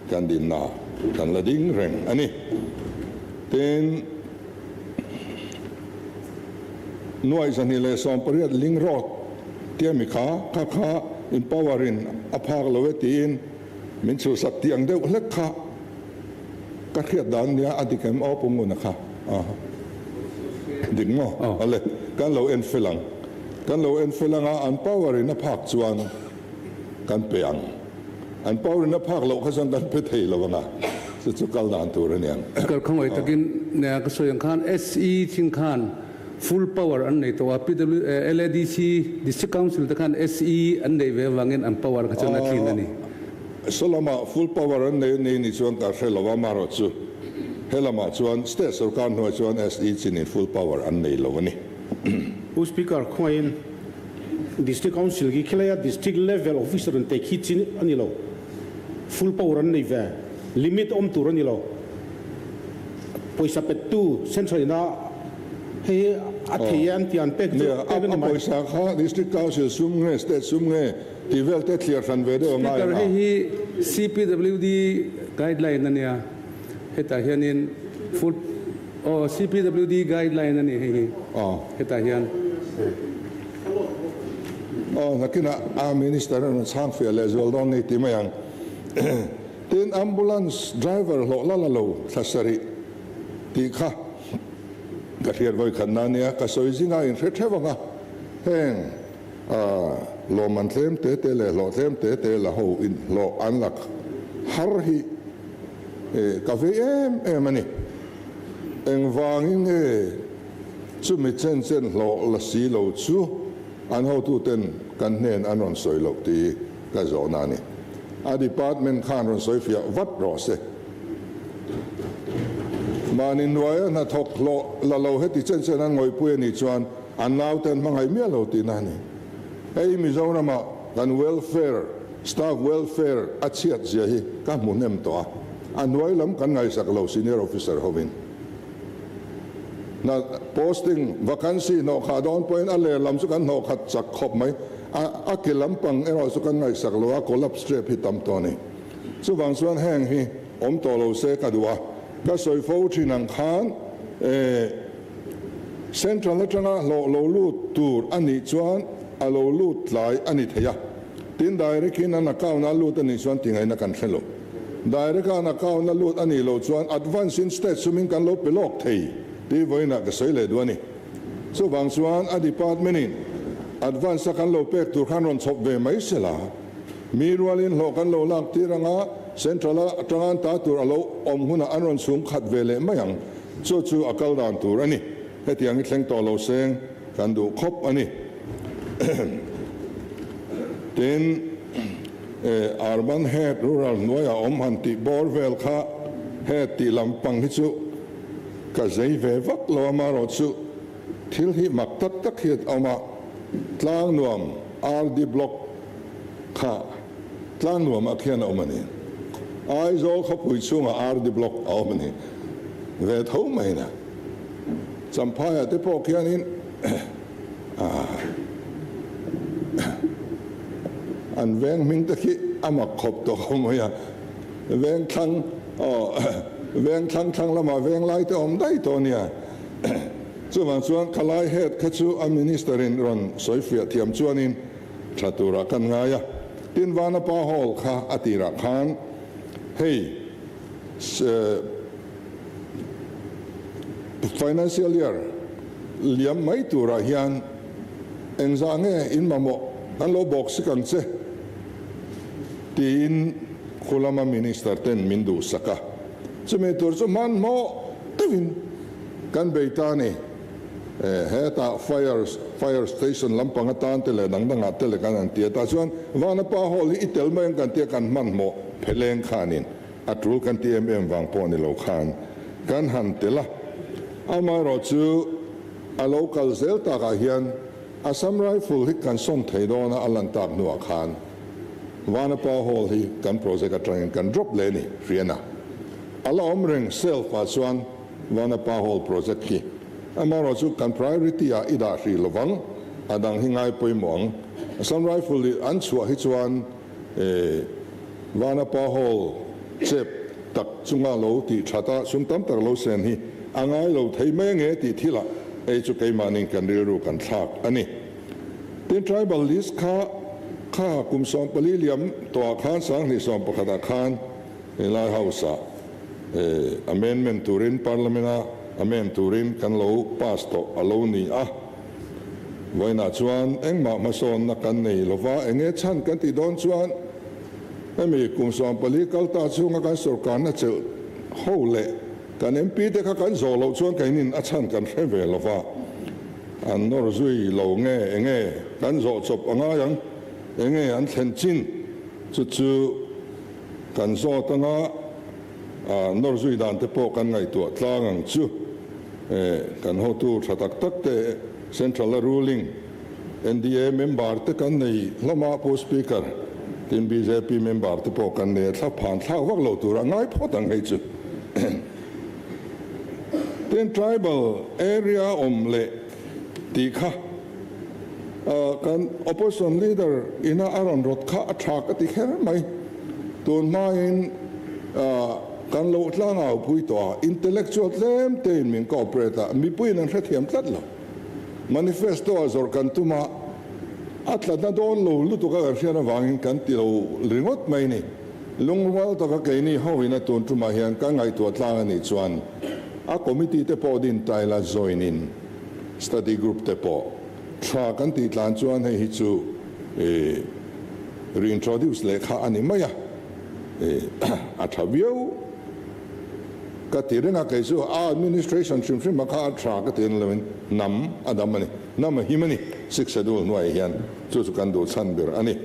kan dinna kan la ding reng a ni. Tin, nuaih 218 link road tia mi kha kha kha in power in a phak lo e tiin min chhuhsak tih ang deuh hlek kha ka hriat dan nia a dik em aw Pu Nguna kha a dik maw? Awle, kan lo en fel ang. Kan lo en fel anga an power in a phak chuan kan pe ang. An power in a phak loh kha chuan kan pe thei lo anga, chu chu kal dan tur a niang. Kal khawngaih takin nia ka sawi ang khan SE thin khan full power an nei tawh a, PW LADC District Council te khan SE an neih ve avangin an power kha chuan a tlin a ni. Saw lamah full power an nei a ni ni chuan ka hre lo a, amaherawhchu he lamah chuan state sorkar hnuai chuan SE chinin full power an nei lo a ni. Pu Speaker, khawngaih in District Council khi khilai a District Level Officer an te khi chin a ni lo. Full power an nei ve. Limit awm tur a ni lo. Pawisa pettu Central ina hei hi a thei e an tih an pek chu pek a ni mai. A pawisa kha District Council sum nge State sum nge tih vel te thliar hran ve deuh a ngai Speaker, ang a. hei hi CPWD guideline a nia. Hetah hianin full Aw CPWD guideline a ni hei hi hetah hian. Aw nakinah a minister a rawn chhang fiah leh zual dawn ni ti mai ang. Tin ambulance driver hlawh la la lo thla sarih tih kha ka hriat vawi khat na nia ka sawi zinga in hre theuh ang a heng lawmman tlem te te leh hlawh tlem te te la ho in hlawh an lak har hi Ka vei em em a ni. Engvangin nge chumi chen chen hlawh la si lo chu an hotuten kan hnen an rawn sawi loh tih hi ka zawhna a ni. A department khan rawn sawi fiah vat rawh se. Mahni hnuaia hnathawk hlawh la lo heti chen chen an ngawihpui a nih chuan an nauten hmangaih miah lo tihna a ni. Hei Mizoramah kan welfare Staff welfare a chhiat zia hi ka hmu hnem tawh a, a hnuai lam kan ngaihsak lo senior officer hovin. Hna posting vacancy hnawh khah dawn pawhin a ler lam chu kan hnawh khat chak khawp mai, a a ke lampang erawh chu kan ngaihsak lo a, collapse trap hi tam tawh a ni. Chuvang chuan heng hi awm tawh lo se ka duh a, ka sawi fo thin ang khan eh central atanga hlawh lo lut tur a nih chuan a lo lut tlai a ni thei a. Tin, direct in an account a lut a nih chuan tingaihna kan hre lo. Direct a an account a lut a nih loh chuan advance in state sumin kan lo pe lawk thei tih vawiinah ka sawi leh duh a ni. Chuvang chuan a department in advance a kan lo pek tur khan rawn chhawp ve mai se la, mi rualin hlawh kan lo lak tir anga central a atanga an ta tur a lo awm hunah an rawn chhung khat ve leh mai ang. Chu chu a kal dan tur a ni. Hetiang hi thleng tawh lo seng kan duh khawp a ni. Tin, Urban Head Rural hnuaiah awm han tih bawr vel kha Head tih lam pang hi chu ka zei ve vak lo a, marawh chu thil hi mak tak tak hi a awm a, Tlangnuam RD Block kha Tlangnuamah khian a awm a ni. Aizawl khawpui chhungah RD Block a awm a ni ve tho mai na. Champhaiah te pawh khianin an veng hming te khi a mak khawp tawh khawp mai a, veng thlang aw veng thlang thlang lamah veng lai te awm daih tawh a nia. Chuvang chuan khalai head kha chu a minister in rawn sawi fiah thiam chuanin tha turah kan ngai a. Tin Vanapa Hall kha a tirah khan hei Financial year liam mai turah hian engzah nge in mamawh kan lo bawk sik ang che tiin khulama Minister ten min duhsak a, chumi tur chu hmanhmawh deuhin kan bei ta a ni. Hetah fire fire station lampang atan te leh dang dangah te leh kan han ti a, tah chuan Vanapa Hall hi i tel mai ang kan tia kan hmanhmawh pheleng khanin A tul kan ti em em vang pawh ni lo khan kan han tel a, amaherawh chu a lo kal zel takah hian Assam Rifle hi kan sawn thei dawn a, a lan tak hnuah khan Vanapa Hall hi kan project atangin kan drop leh a ni, Hriana a la awm reng self ah chuan Vanapa Hall project hi amaherawh chu kan priority ah i dah hrih lovang, a dang hi ngai pawimawh ang. Assam Rifle hi an chhuah hi chuan Vanapa Hall. Chep tak chunga lo tih that a, sum tam tak lo sen hi a ngai lo thei mai ange tih thilah hei chu keimahniin kan rilru kan thlak a ni. Tin, tribal list kha kha kum 14 liam tawhah khan 2011 ah khan helai house ah amendment turin parliament a amend turin kan lo pass tawh a lo ni a. Vawiinah chuan engmah hmasawnna kan nei lova, enge chhan kan tih dawn chuan hemi kum 14 kal ta chhunga kan sorkarna chelh ho leh kan MP te kha kan zawh loh chuan keinin a chhan kan hre ve lova, an nawr zui lo nge enge kan zawh chawp a ngai ang, enge an thlen chin chu chu kan zawt anga nawr zui dan te pawh kan ngaihtuah tlang ang chu. Kan hotu tha tak tak te Central a ruling NDA member te kan nei hlawm a, Pu Speaker, tin bjp member te pawh kan nei a, thla phan thlak vak lo tur a ngai phawt ang hei chu. Tin tribal area awm leh tih kha kan opposition leader ina a rawn rawt kha a tha ka ti kher mai. Tun hmain kan lo tlangau pui tawh a, intellectual tlem tein min cooperate a, mipuiin an hrethiam tlat lo. Manifesto a zawrh kan tum a, a tlatna dawn lo lutuk a kan hriat avangin kan ti lo ringawt mai ni. Lungrual taka keini hoin a tun tumah hian kan ngaihtuah tlang a nih chuan a committee te pawh din taila join in study group te pawh tha kan tih tlan chuan hei hi chu reintroduce leh kha a ni mai a, a tha viau ka ti reng a, kei chu a administration hrim hrim a kha a tha ka ti en loin hnam a dam a ni, hnam a him a ni, six schedule hnuaiah hian chu chu kan duh chhan ber a ni.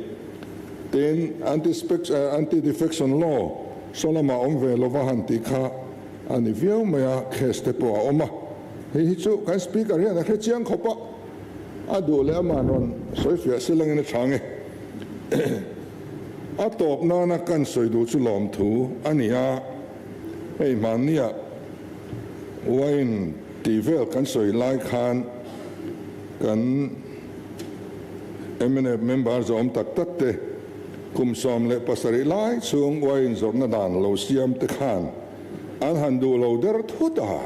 Tin, anti-defection law saw lamah awm ve lova han tih kha a ni viau mai a, case te pawh a awm a. Hei hi chu kan Speaker hian a hre chiang khawp a, a duh leh ama'n rawn sawi fiah se langin a tha nge. A tawp nana kan sawi duh chu lawmthu a ni a, hei hmannia wine tih vel kan sawi lai khan kan Mnf member zawm tak tak te kum 17 lai chhung wine zawrhna dan lo siam te khan an han duh lo der thut a,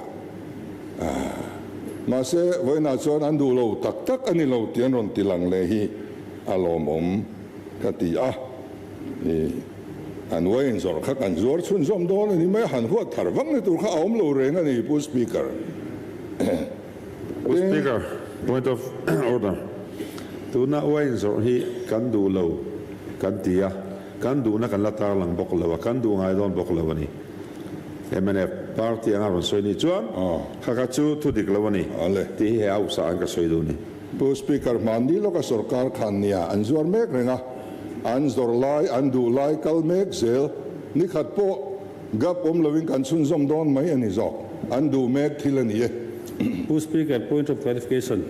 mahse vawiinah chuan an duh lo tak tak a ni lo tih an rawn ti lang leh hi a lawmawm ka ti a, an wine zawrh kha kan zuar chhunzawm dawn a ni mai a, han huat thar vak na tur kha a awm lo reng a ni Pu Speaker. Pu Speaker, point of order. Tuna wine zawrh hi kan duh lo kan ti a, kan duhna kan la tarlang bawk lo a, kan duh ngai dawn bawk lo a ni. Mnf party anga rawn sawi ni chuan kha kha chu thu dik lo a ni tih hi he house ah an ka sawi duh ni. Pu Speaker, hmanni lawka sorkar khan nia an zuar mek reng a, an zawrh lai, an duh lai kal mek zel, nikhat pawh Gap awm loin kan chhunzawm dawn mai a ni zawk. An duh mek thil a ni e. Pu Speaker, point of clarification,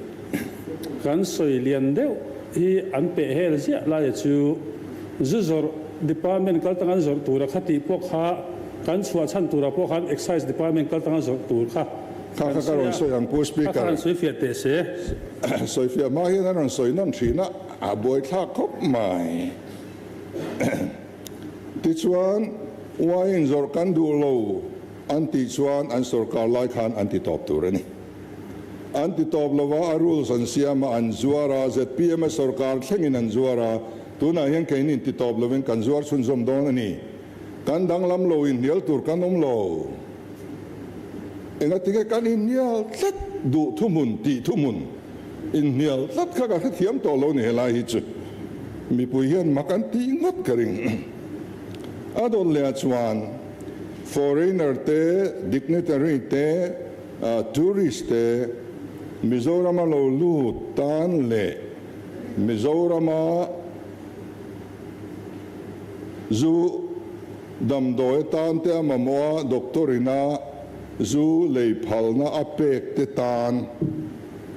kan sawi lian deuh hi an peh hel ziah laia chu zu zawrh department kal tanga zawrh tura kha tih pawh kha kan chhuah chhan turah pawh khan excise department kal tanga zawrh tur kha Kha kan kha ka sawi rawn a, sawi ang Pu kha kha Speaker. han sawi fiah teh se. Sawi fiah hma hian an rawn sawi nawn thin a, a buaithlak khawp mai. Tichuan, wine zawrh kan duh lo an tih chuan an sorkar lai khan an ti tawp tur a ni. An ti tawp lova a rules an siam a, an zuar a, zpm a sorkar thlengin an zuar a, tunah hian keini inti tawp lovin kan zuar chhunzawm dawn a ni. Kan danglam lo inhnial tur kan awm lo. Engatinge kan inhnial tlat duh thuhmun tih thuhmun inhnial tlat kha ka hrethiam tawh lo ni helai hi chu mipui hian mak an tih ngawt ka ring. A dawt leh ah chuan foreigner te, dignitary te, tourist te Mizorama lo lut tan leh Mizorama Zu damdawi atan te a mamawh a, doctor ina zu lei phalna a pek te tan.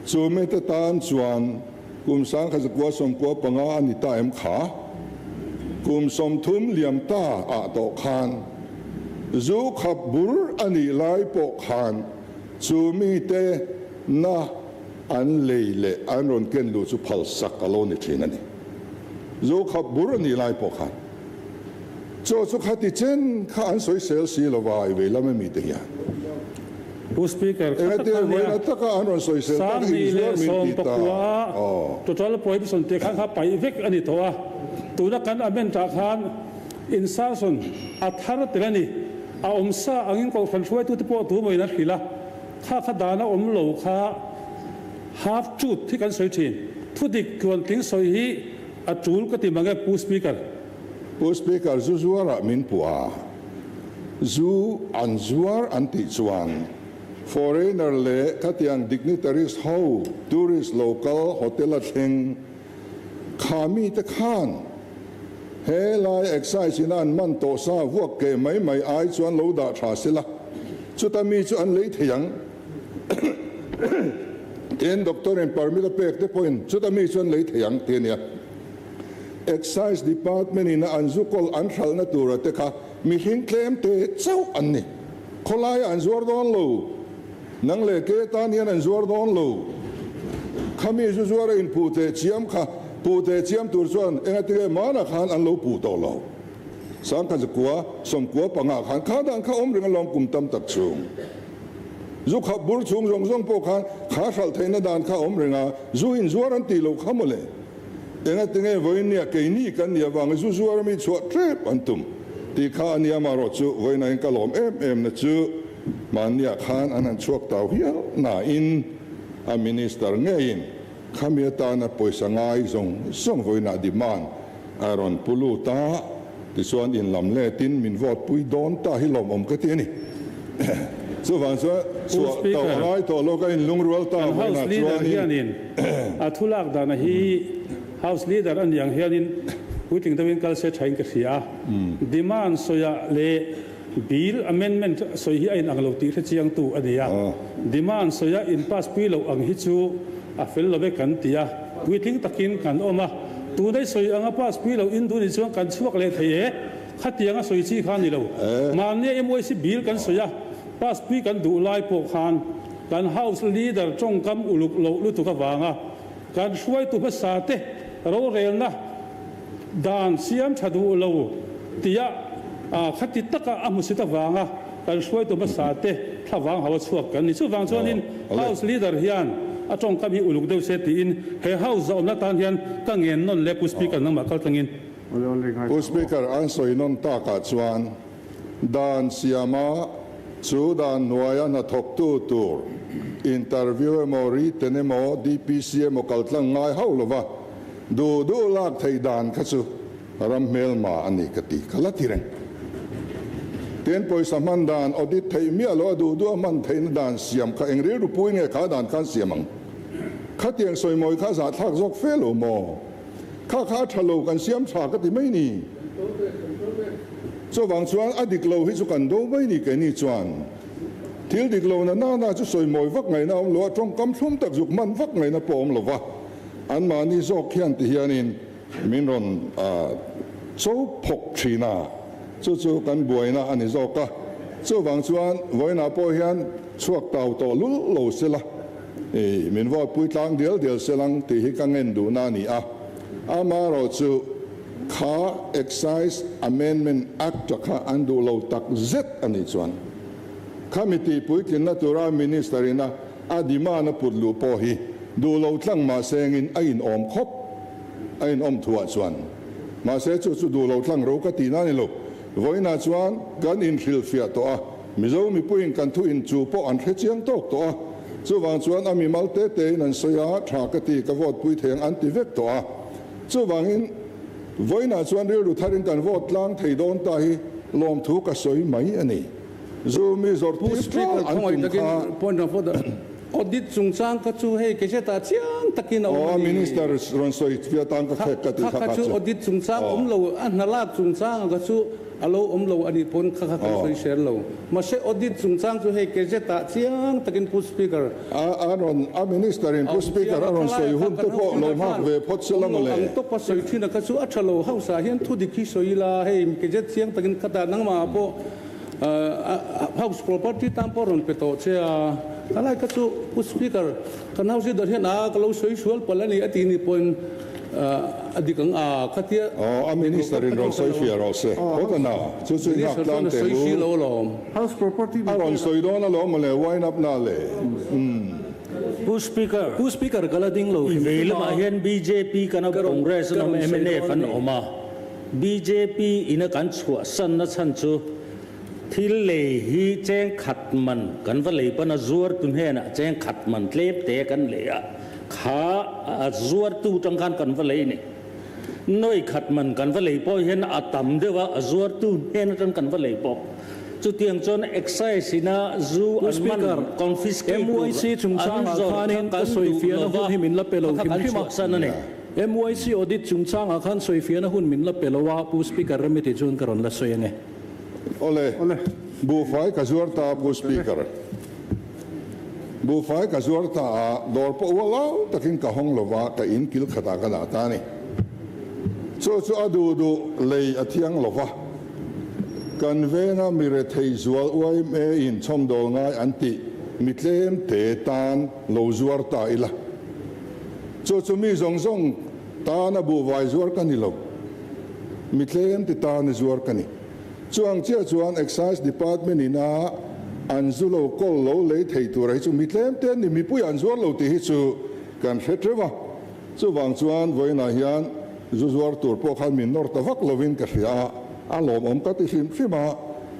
Chu mi te tan chuan kum 1995 a ni ta em kha? Kum 30 liam ta ah tawh khan zu khap bur a nih lai pawh khan chu mi te na an lei leh an rawn ken luh chu phal sak a lo ni thin a ni. Zu khap bur a nih lai pawh khan. Chaw chu khati chen kha an sawisel si lova i vei lam ami te hian. Pu Speaker, kha tak Engatir a nia. vawiina taka an rawn sawisel tak Sanghnih leh inzuar min sawm ti ta. pakua Aw. total prohibition tih khan kha paih vek a ni tawh a. Tuna kan amend ah khan insertion a thar tel a ni. A awm sa angin kohhran hruaitute pawh tu mawiin an hrilh a. Kha kha dana awm lo kha half truth hi kan sawi thin. Thudik tluantling sawi hi a tul ka ti mang e Pu Speaker. Pu Speaker, zu zuarah min puh a, zu an zuar an tih chuan foreigner leh khatiang dignitaries ho, tourist lo kal hotel a thleng kha mite khan he lai excise in a an man tawh sa vuak ke mai mai ai chuan lo dah tha sela, chuta mi chu an lei thei ang. Tin, doctor in permit a pek te pawhin chuta mi chu an lei thei ang ti a nia. Excise Department in a an zu kawl an hralhna tura te kha mihring tlem te chauh an ni. Khawlaia an zuar dawn lo. Nang leh ke tan hian an zuar dawn lo. Khami zu zuar a inphuh teh chiam kha puh teh chiam tur chuan engatinge mana khan an lo puh tawh lo. Sangkhat zakua, sawmkua panga khan kha dan kha awm reng alawm kum tam tak chhung. Zu khap bur chhung zawng zawng pawh khan kha hralh theihna dan kha awm reng a, zu inzuar an tih loh kha mawle. Engatinge vawinia keini kan nih avanga zu zuar ami chhuah tep an tum tih kha a nia marawh chu vawiina in ka lawm em em na chu mahniah khan an han chhuak tau hial nain a minister ngeiin khami atana pawisa ngai zawng zawng vawiinah demand a rawn pu lut a, tichuan in lam letin min vote pui dawn ta hi lawmawm ka ti a ni. Chuvang chuan Pu chhuah tauh Speaker, a ngai tawh lo ka inlungrual ta kan vawiinah House Leader chuanin. hianin a thulak dana hi House Leader a nih ang hianin puitling deuhin kal se thain ka hria a. Demand sawiah leh Bill amendment sawi hi a inang lo tih hre chiangtu a ni a. Demand sawiah in pass pui loh ang hi chu a fel lo e kan ti a, puitling takin kan awm a. Tunai sawi anga pass pui loh in duh nih chuan kan chhuak leh thei e. Khatianga sawi chi kha a ni lo. Mahnia MYC bill kan sawi a, pass pui kan duh lai pawh khan kan House Leader tawngkam uluk loh lutuk avanga kan hruaitu hmasa te rorelna dan siam tha duh lo tia khati taka a hmusit avanga kan hruaitu hmasa te thlavang hau a chhuak kan ni. Chuvang chuanin House Leader hian a tawngkam hi uluk deuh se tiin he House zahawmna tan hian ka ngen nawn leh Pu Speaker nangmah kaltlangin. Pu Speaker, an sawi nawn takah chuan dan siama chu dan hnuaia hnathawktu tur interview emaw written emaw DPC emaw kaltlang ngai hauh lova duh duh lak theih dan kha chu ram hmelma a ni ka ti ka la ti reng. Tin, pawisa hman dan audit theih miah loh a duh duh a hman theihna dan siam kha eng rilru pui nge kha dan khan siam ang? Khatiang sawimawi kha zahthlak zawk fe lo maw? Kha kha a tha lo kan siam tha ka ti mai ni. Chuvang chuan a dik lo hi chu kan do mai ni keini chuan. Thil dik lo na nana chu sawi mawi vak ngaihna a awm lo a, tawngkam thlum tak zuk hman vak ngaihna pawh a awm lo va. Anmahni zawk hian ti hianin min rawn cho phawk thin a, chu chu kan buaina a ni zawk a. Chuvang chuan vawiinah pawh hian chhuak tau tawh lul lo sela. I min vote pui tlang dial dial se lang tih hi ka ngen duhna a ni a. Amaherawhchu kha Excise Amendment Act-a kha an duh lo tak zet a nih chuan khami tih puitlinna tura Minister ina a demand a put luh pawh hi duh lo tlang mahse engin a inawm khawp a inawm thuah chuan mahse chu chu duh lo tlang ro ka tihna a ni lo. Vawiinah chuan kan inhrilhfiah tawh a. Mizo mipuiin kan thu in chu pawh an hre chiang tawk tawh a, chuvang chuan a mimal te tein an sawi a, tha ka ti, ka vote pui thei ang an ti vek tawh a. Chuvangin vawiinah chuan rilru tharin kan vote tlang thei dawn ta hi lawmthu ka sawi mai a ni. Zu mi zawrh Pu tir Speaker, tlang an khawngaih tum takin kha. point of order, audit chungchang kha chu hei Gazette-ah chiang takin a awm Aw, a a ni. Minister rawn sawi fiah tan ka khek ka ti Kha kha kha kha chu chu. audit chungchang Aw. awm lo, a hna lak chungchang kha chu A lo awm lo a nih pawn kha kha kan sawi hrer lo. Mahse audit chungchang chu hei Gazette ah chiang takin Pu Speaker. A rawn, a Minister in Pu Speaker a rawn sawi hun te pawh lo nghak ve phawt se la mawle. Ang tawp a sawi thin a kha chu a tha lo. House ah hian thu dik hi sawi ila hei Gazette chiang takin khatah nangmah ah pawh House property tan pawh rawn pe tawh che a. Khalai kha chu Pu Speaker kan House leader hian a ka lo sawi sual palh a ni a tih nih pawhin. A dik ang a, khatia. Aw, a minister in rawn sawi fiah rawh se. Khaw ta na, chu chu i nghak tlang teh u. House property A rawn sawi dawn alawm mawle, wind up na le. Umm. Pu Speaker, Pu Speaker ka la ding lo i hrim vei hrim a. lamah hian bjp kan awm, Ka rawn Congress an ka awm, rawn sawi mnf dawn a an ni. awm a. Bjp ina kan chhuahsan na chhan chu thil lei hi cheng khat man kan va lei pawn a zuartu hnenah cheng khat man tlem te kan lei a, kha a zuartu tang khan kan va lei ni. Nawi khat man kan va lei pawh hian a tam deuh a, a zuartu hnen atang kan va lei bawk. Chutiang chuan excise ina zu Pu an man Speaker, confiscate tur MYC an chungchangah zawrh kha khanin ka kan sawi duh fiahna lo va, hun hi min la pe lo kha kha hrim kan hrim a. chhuahsan a ni. MYC audit chungchangah khan sawi fiahna hun min la pe lo a, Pu Speaker Remiti chuan ka rawn la sawi ange. Awle, buhfai ka zuar ta Pu Speaker. Buhfai ka zuar ta a, dawr pawh ual au takin ka hawng lo va, ka in kil khatah ka dah ta a ni. Chu chu a duh duh lei a thiang lo va, kan venga mi rethei zual yma in chhawmdawl ngai an tih mi tlem te tan lo zuar ta ila. Chu chu mi zawng zawng tana buhvai zuar ka ni lo, mi tlem ti tana zuar ka ni. Chuang chiah chuan Excise Department in a an zu lo kawl lo lei thei tura hi chu mi tlem te an ni, mipui an zuar lo tih hi chu kan hre teuh a. Chuvang chuan vawiinah hian zu zuar tur pawh khan min nawr ta vak lovin ka hria a, a lawmawm ka ti hrim hrim a,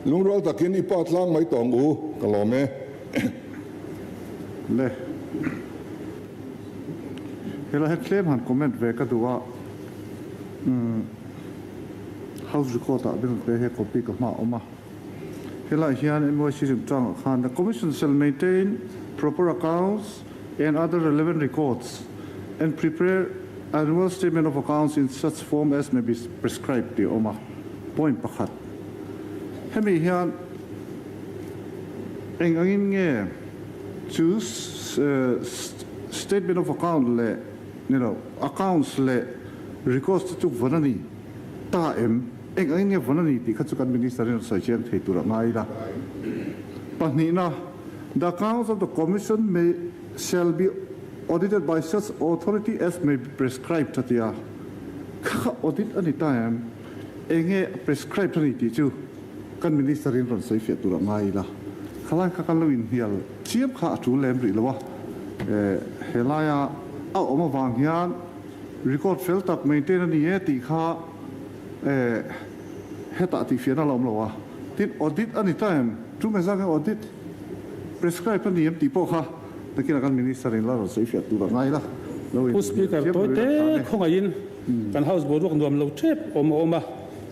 lungrual takin i pa tlang mai tawng u, ka lawm e. Le. Helai hi tlem han comment ve ka duh a, umm House record ah beng te he copy ka hma a awm a. Helai hian MYC chungchangah khan The Commission shall maintain proper accounts and other relevant records and prepare annual statement of accounts in such form as may be prescribed tih a awm a, point pakhat. Hemi hian eng angin nge Chu statement of account leh ni lo, accounts leh records te chu vawn a ni ta em? Eng angin nge vawn a ni tih kha chu kan Minister in a sawi chiang thei tur a ngai ila. Pahnihna, The accounts of the Commission may shall be audited by such authority as may be prescribed a ti a. Kha kha audit a ni ta em? Enge prescribed a ni tih chu Kan Minister in rawn sawi fiah tur a ngai ila, khalai kha kan lo inhnial chiam kha a tul lem rih lo a, helaia a awm avang hian record fel tak maintain a ni e tih kha hetah tih fiahna la awm lo a, tin audit a ni ta em, tum ezak nge audit prescribe a ni em tih pawh kha nakinah kan Minister in la rawn sawi fiah tur a ngai ila, lo Pu inhnial Speaker, chiam tawi rih a te tha ne. khawngaihin kan House boruak nuam lo tep awm a awm a,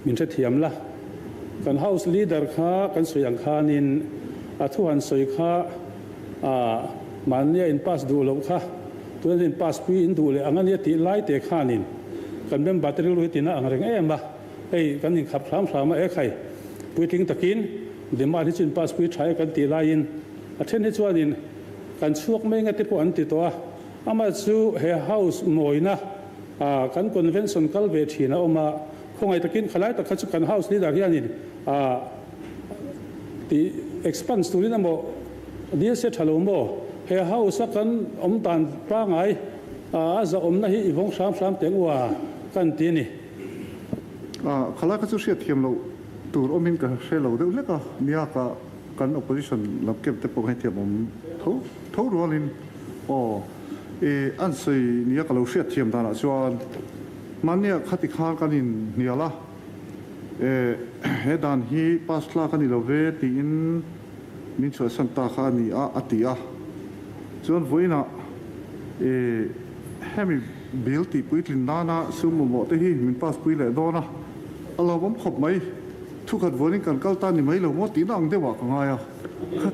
min hrethiam la. Kan House Leader kha kan sawi ang khanin a thu han sawi kha ah mahnia in pass duh loh kha tuna in pass pui in duh leh ang ania tih lai te khanin kan member te rilru hi tina ang reng em a, hei kan inkhap hram hram a e khai puitling takin demand hi chu in pass pui tha e kan tih laiin a then hi chuanin kan chhuak mai nga te pawh an ti tawh a, amah chu he House mawina ah kan convention kal ve thin a awm a. Khawngaih takin khalai tak kha chu kan House Leader hianin ah tih expanse turin emaw dil se tha lo maw? He House a kan awm dan pangai ah a zahawmna hi i vawng hram hram teh ua kan ti a ni. Ah khalai kha chu hriatthiam loh tur awmin ka hre lo deuh hlek a, nia ka kan opposition lam camp te pawh hetiang awm tho tho rualin aw i an sawi nia ka lo hriatthiam danah chuan Mahnia khati khan kan inhnial a, e, he dan hi pass tlak a ni lo ve tiin min chhuahsan ta kha a ni a, a ti a. Chuan vawiinah, e, hemi bill tih puitlin nana sum mamawh te hi min pass pui leh dawn a, a lawmawm khawp mai. Thukhat vawiin kan kal ta ni mai lo maw tihna ang deuhah ka ngai a. Kha,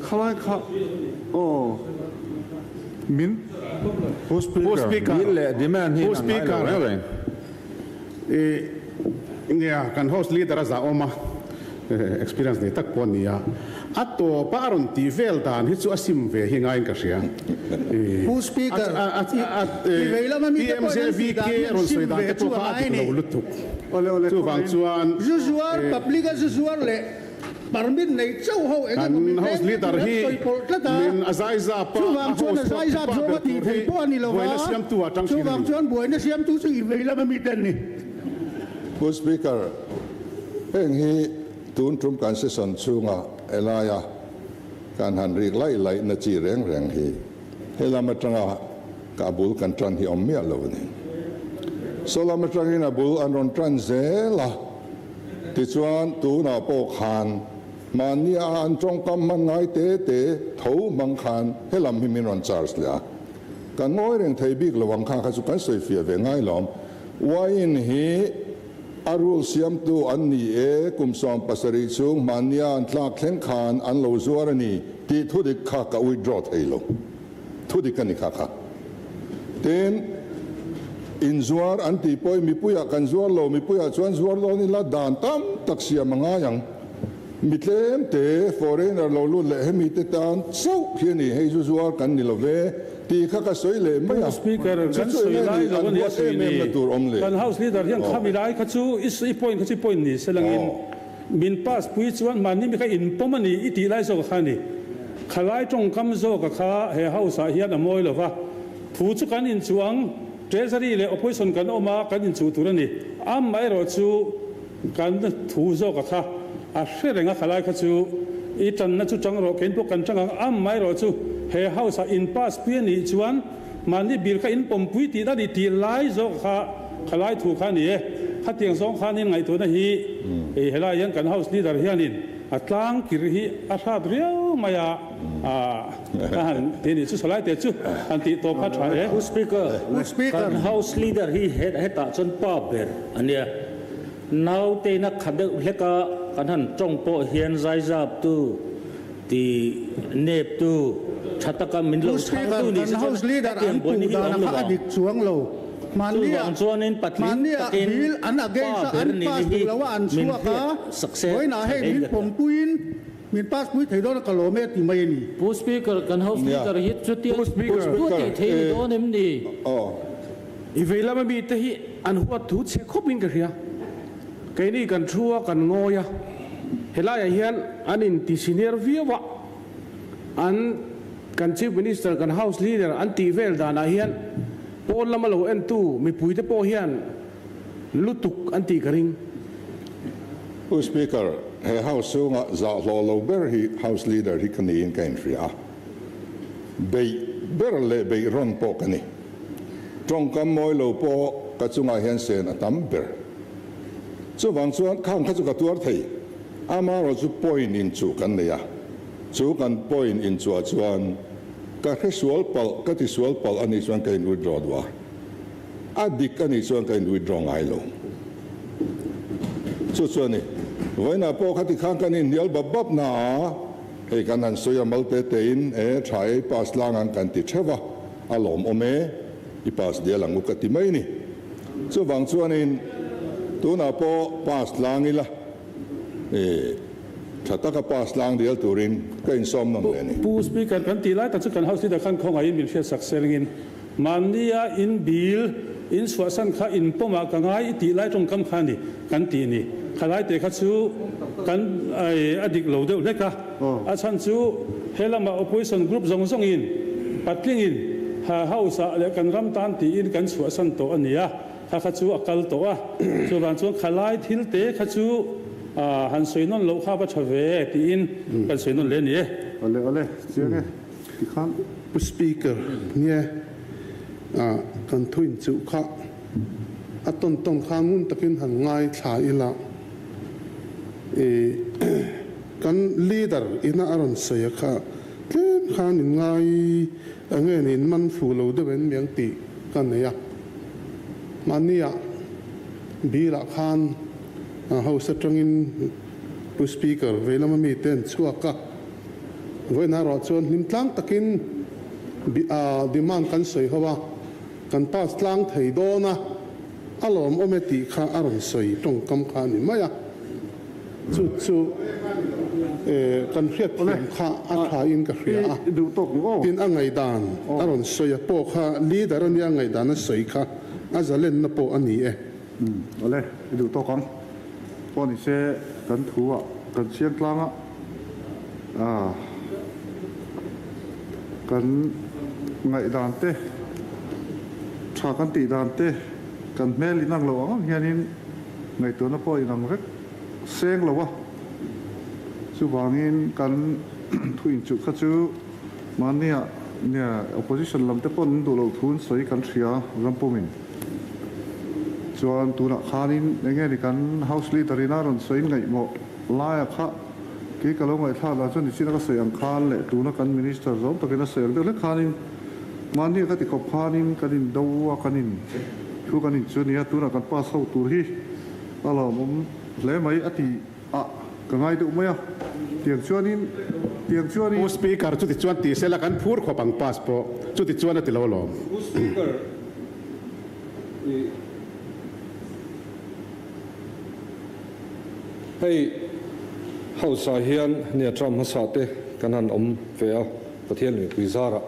khalai kha, aw. Min Pu Speaker, bill leh demand hi Pu an ngai lo Speaker, reng reng. I nia kan House Leader a zah awm a, experience nei tak pawh a ni a, a tawpa a rawn tih vel dan hi chu a sim ve hi ngaiin ka hria. Pu Speaker, i vei lama mite pawhin an tih dan hi an sim PMJVK rawn sawi dan ve te chu pawh a kha a ngai dik a ni. lo lutuk. Chuvang chuan Zu zuar, public a zu zuar leh. permit nei chauh ho eng emaw Kan min House veng Leader tur an hi sawi pawlh tlat a. min a zaizap a, Chuvang a chuan a house zaizap pa zawnga ber tih tur theih hi pawh a ni lo va, buaina siamtu ah tang thin a chuvang ni. chuan buaina siamtu chu i vei lama mite an ni. Pu Speaker, heng hi tun tum kan session chhunga helaia kan han rik laih laih na chi reng reng hi helam atanga ka bul kan tan hi awm miah lo a ni. Saw lam atangin a bul an rawn tan zel a, tichuan tunah pawh khan mahnia an tawngkam hman ngai te te tho hmang khan helam hi min rawn charge leh a. Kan ngawi reng thei bik lo ang kha kha chu kan sawi fiah ve ngai lo. Wine hi a rule siamtu an ni e, kum 17 chhung mahnia an tlak thleng khan an lo zuar a ni tih thudik kha ka withdraw thei lo. Thudik a ni kha kha. Tin, inzuar an tih pawhin mipuiah kan zuar lo, mipuiah chuan zuar dawn ila dan tam tak siam a ngai ang. Mi tlem te, foreigner lo lut leh hemi te tan chauh hi a ni, hei zu zuar kan ni lo ve tih kha ka sawi leh mai a. Pu Speaker, Chu kan chu sawi enge lai ni lo an a nia huat sawi em em ni. na tur awm le? Kan House Leader hian khami lai kha chu i point kha chu i point ni se langin min pass pui chuan mahni mi kha inpawm a ni i tih lai zawk kha a ni. Khalai tawngkam zawka kha he House ah hian a mawi lo va, thu chu kan inchuang, Treasury leh Opposition kan awm a, kan inchuh tur a ni. Amaherawh chu kan thu zawka kha a hre reng a, khalai kha chu i tanna chu chang rawh, kein pawh kan chang ang. Amaherawh chu he House ah in pass pui a nih chuan mahni bill kha in pawmpui tih a ni tih lai zawka kha khalai thu kha a ni e. Khatiang zawng khanin ngaihtuahna hi helai hian kan House Leader hianin A tlang kir hi a hrat riau mai a, ka han ti nih chu salai te chu han tih tawp kha tha e. Pu Speaker, kan House Leader hi hetah chuan pa ber a nia. Nauteina kha deuh hlek a kan han tawng pawh hian zaizap tu ti nep tu tha taka min lo Pu chhang Speaker, tu ni kan se chuan House Leader hetiang an buaina puh hi a dan awm kha lo a ang. dik chuang lo. Chuvang chuanin patling takin pa ber ni hi min hriat success thei ka ti a. Pu Speaker, kan House Leader hi chutia Pu Speaker. tu tih thei ni dawn em ni? I vei lama mite hi an huat thu chhe khawpin ka hria. Keini kan thu a, kan ngawi a. Helaiah hian an inti senior viau a, an kan Chief Minister, kan House Leader an tih vel danah hian pawn lama lo entu mipuite pawh hian lutuk an tih ka ring. Pu Speaker, he House chhunga zah hlawh lo ber hi House Leader hi ka niin ka inhria a. Beih ber leh beih rawn pawh ka ni. Tawngkam mawi lo pawh ka chungah hian sen a tam ber. Chuvang chuan khang kha chu ka tuar thei. Amaherawhchu point inchuh kan nei a. Chu kan point inchuah chuan ka hre sual palh, ka ti sual palh a nih chuan ka in withdraw duh a. A dik a nih chuan ka in withdraw ngai lo. Chu chu a ni. Vawiinah pawh khati khan kan inhnial bap bap na a, hei kan han sawi a mal te te in e tha e i pass lang ang kan ti theuh a, a lawmawm e, i pass dial ang u ka ti mai ni. Chuvang chuanin tunah pawh pass tlang ila. Tha taka pass tlang dial turin ka insawm nawm leh a ni. Pu Speaker, kan tih lai tak chu kan House Leader khan khawngaihin min hriatsak selngin mahnia in bill in chhuahsan kha in pawmah ka ngai i tih lai tawngkam kha a ni kan tih ni. Khalai te kha chu kan a dik lo deuh hlek a. A chhan chu he lamah opposition group zawng zawngin patlingin House ah leh kan ram tan tiin kan chhuahsan tawh a ni a. Kha kha chu a kal tawh a, chuvang chuan khalai thil te kha chu han sawi nawn loh kha va tha ve tiin kan sawi nawn leh a ni e. Awle awle, chiang e, tikhan. Pu Speaker, nia kan thuin chuh kha a tawn tawn kha ngun takin han ngaithla ila i kan leader ina a rawn sawi a kha tlem khan in ngai enge niin man fu lo deuh en miang tih ka nei a. Mahnia bilah khan House atangin Pu Speaker veilama mite an chhuak a, vawiinah erawh chuan hlim tlang takin demand kan sawi ho a, kan pass tlang thei dawn a, a lawmawm e tih kha a rawn sawi tawngkam kha a ni mai a. Chu chu kan hriat thiam kha a tha in ka hria a, tin a ngaihdan a rawn sawi a pawh kha leader a nia ngaihdan a sawi kha a zalenna pawh a ni e. Awle, i duh tawk ang. Pawh ni se kan thu ah kan siam tlang a. A kan ngaihdan te, tha kan tih dan te, kan hmel inang lo ang ang hianin ngaihtuahna pawh inang vek seng lo a. Chuvangin kan thu inchuh kha chu mahnia nia opposition lam te pawn an duh loh thu an sawi kan hria rampumin. Chuan tunah khanin enge ni kan House Leader in a rawn sawi ngaihmawh laia kha Kei ka lo ngaihthlak dan chuan nichina ka sawi ang khan leh tuna kan Minister zawm takin a sawi ang deuh hlek khanin mahni a ka ti khawp khanin kan in do a kan in thu kan in chu nia tunah kan pass ho tur hi a lawmawm hle mai a ti a ka ngai deuh mai a tiang chuanin tiang chuanin. Pu Speaker chuti chuan ti sela kan phur khawp ang pass pawh chuti chuan a ti lo alawm. Pu Speaker i. Hei House ah hian nia Trump hmasa te kan han awm ve a, Pathian mipui zarah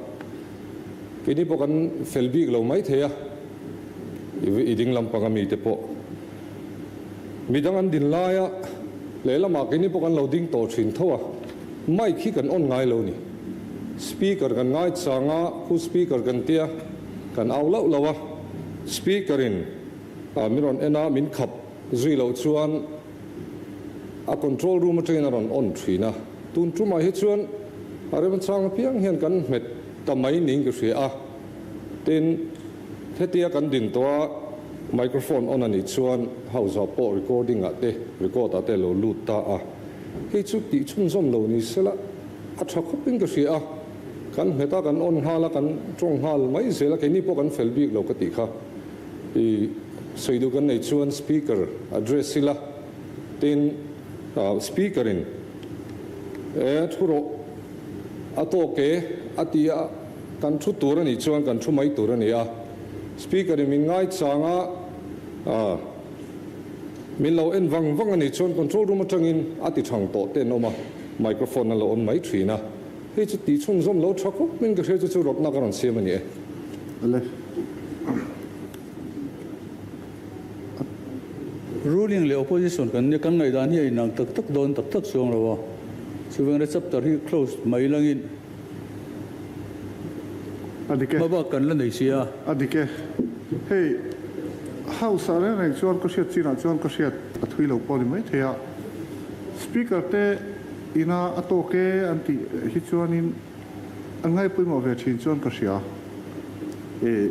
keini pawh kan fel bik lo mai thei a, i ding lampang ami te pawh midang an din laia lehlamah keini pawh kan lo ding tawh thin tho a, mic hi kan on ngai lo ni. Speaker kan ngai chang a, Pu Speaker kan tia kan au lauh lauh a, Speaker in min rawn en a, min khap Zui loh chuan a control room atangin a rawn on thin a, tun tumah hi chuan a remchang apiang hian kan hmet ta mai niin ka hria a, tin hetia kan din tawh a microphone on a nih chuan house ah pawh recording ah te record ah te a lo lut ta a, hei chu tih chhunzawm lo ni sela a tha khawp in ka hria a, kan hmet a kan on nghal a kan tawng nghal mai zel a, keini pawh kan fel bik lo ka tih kha. I sawi duh kan nei chuan speaker address ila tin speaker in e thu rawh a tawk e a ti a kan thu tur a nih chuan kan thu mai tur a ni a speaker in min ngai chang a min lo en vang vang a nih chuan control room atangin a ti thang tawh te an awm a microphone a lo on mai thin a hei chu tih chhunzawm lo tha khawp in ka hria chu chu rawtna ka rawn siam a ni e. Le. Ruling leh opposition kan nia, kan ngaihdan hi a inang tak tak dawn tak tak chuang lo a. Chuvang ria chapter hi close mai langin A dik e. Hmabak kan la nei si a. A dik e. Hei House ah reng reng chuan ka hriat chinah chuan ka hriat a thui lo pawh a ni maithei a. Speaker te ina a tawk e an tih hi chuanin An ngaipawimawh ve thin chuan ka hria e.